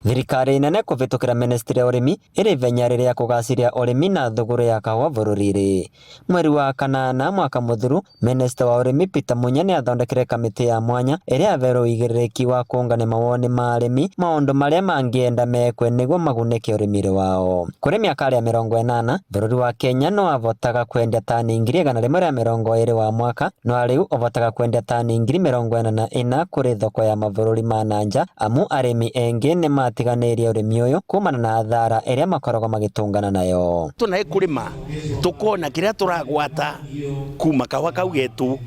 Thirikari nene kũvĩtũkĩra ministry ya ũrĩmi ĩrĩ ithenya rĩrĩa kũgaciria ũrĩmi na thũgũrĩ ya kahũa bũrũri-rĩ. Mweri wa kanana mwaka mũthiru, Minista wa ũrĩmi Peter Munya nĩathondekire kamĩtĩ ya mwanya ĩrĩa yaheirwo ũigĩrĩrĩki wa kũngania mawoni ma arĩmi maũndũ marĩa mangĩenda mekwe nĩguo magunĩke ũrĩmi-inĩ wao. Kũrĩ mĩaka ya 80, bũrũri wa Kenya nĩwavotaga kwendia tani 120,000 wa mwaka, no rĩu ũvotaga kwendia tani 44,000 kũrĩ thoko ya mabũrũri ma na nja amu arĩmi aingĩ nĩmatiganĩirie ũrĩmi ũyũ kumana na athara ĩrĩa makoragwo magĩtũngana nayo. Tunae kurima tukona kiria turagwata kuma kahua kau getu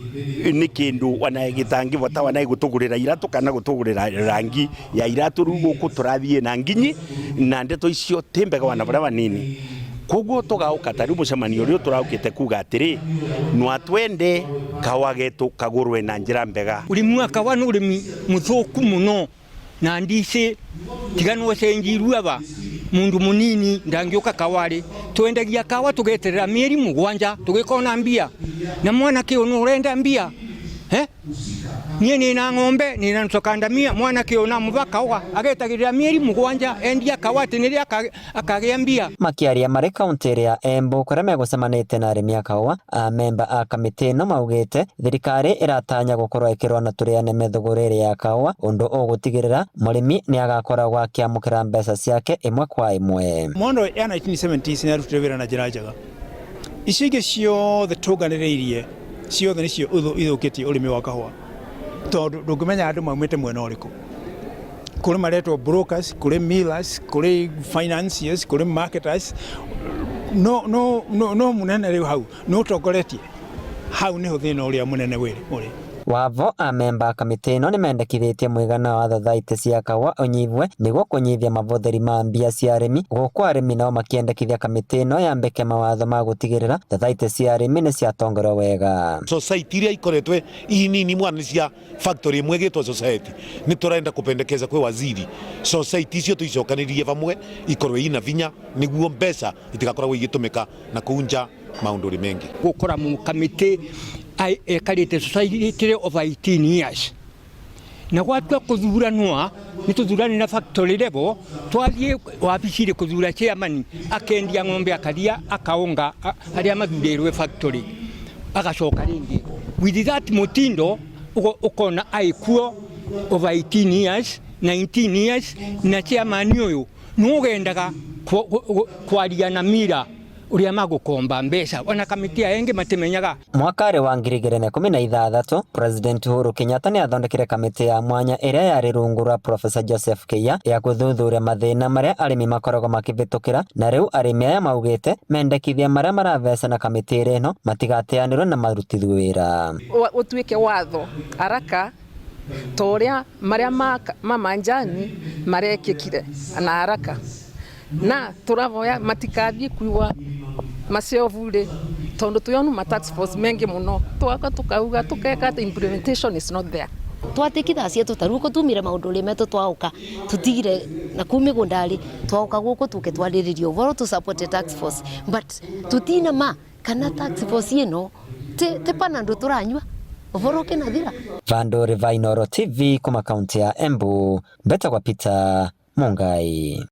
ni kindu wana gitangivota wana gutugurira iratu kana gutugurira rangi ya iratu. Riu guku turathie na nginyi na ndeto icio ti mbega wana baria banini. Koguo tugauka ta riu mucemanio uria turaukite kuga atiri no twende kahua getu kagurwe na njira mbega. Urimi wa kawa ni urimi muthuku muno na ndisi tiga no cenjirwe aba mundu munini ndangiuka kawari. Twendagia kawa tugeterera mieri 7 tugikona mbia na mwanake uyu nurenda mbia. Nie nina ng'ombe nina nsokanda mia mwanake uyu na muvaka uga agetagirira mieri 7 endia kawa ati niria akagia mbia. Makiaria mari kaunti ya Embu kuria megucemanĩtie na arĩmi a kahũa, amemba a kamĩtĩ ĩno maugĩte thirikari ĩratanya gũkorwo ĩkĩrũa na tũrĩa neme thũgũrĩ ĩrĩa ya kahũa, ũndũ ũgũtigĩrĩra mũrĩmi nĩagakoragwo akĩamũkĩra mbeca ciake ĩmwe kwa ĩmwe. Mondo ya 1970s nĩarutire wĩra na njĩra njega. Icio ingĩ ciothe tũnganĩrĩirie ciothe nĩcio ithũkĩtie ũrĩmi wa kahũa, tondũ ndũngĩmenya andũ maumĩte mwena ũrĩkũ. Kũrĩ maretwo brokers, kũrĩ millers, kũrĩ financiers, kũrĩ marketers. No no no no munene rĩu hau no ũtongoretie hau nĩho thĩna ũrĩa mũnene ũrĩ. Wavo amemba a kamĩtĩ ĩno nĩmendekithĩtie mũigana wa thothaitĩ cia kahũa ũnyivwe nĩguo kũnyihia mavũthĩri ma mbia cia arĩmi, gũkũ arĩmi nao makĩendekithia kamĩtĩ ĩno yambĩke mawatho ma gũtigĩrĩra thothaitĩ cia arĩmi nĩciatongorio wega. Society iria ikoretwe inini mwana cia factory imwe gitwo society, ni turenda kupendekeza kwi waziri society icio tuicokanirie vamwe ikorwe ina vinya niguo mbeca itigakoragwo igitumika na kunja maundu mengi. Gukora mu kamĩtĩ ekarĩte society over 18 years na gwatua kuthuranwa ni tuthurani na factory level, twathiĩ wabici kuthura chairman akendia ng'ombe akaria akaonga aria mathurirwe factory agacoka ringi. With that mutindo ukona aikuo over 18 years 19 years na chairman uyu nugendaga kwaria na mira uria magukomba mbeca ona kamiti aengi matimenyaga. Mwaka wa 2016 President Uhuru Kenyatta nĩathondekire kamĩtĩ ya mwanya ĩrĩa yarĩ rungu rwa Professor Joseph Keiya ya gũthuthuria mathĩna marĩa arĩmi makoragwo makĩvĩtũkĩra, na rĩu arĩmi aya maugĩte mendekithia marĩa maravecana na kamĩtĩ ĩno matigateanĩrwe na marutithio wĩra. Ũtuĩke watho haraka ta ũrĩa marĩa ma manjani marekĩkire na haraka, na turavoya matikathie kuigua maciovure tondu tuyonu ma task force mengi muno twaka tukauga tukeka ati implementation is not there. Twatiki thaa cietu taru uko tumire maundu ri metu twauka tutigire na kuu migundari twauka guku tuke twariririe uvoro tu support task force, but tutina ma kana task force ino ti pana ndu turanyua uvoro ukinathira. Vandu Rivainoro TV kuma kaunti ya Embu, mbeta kwa Peter Mungai.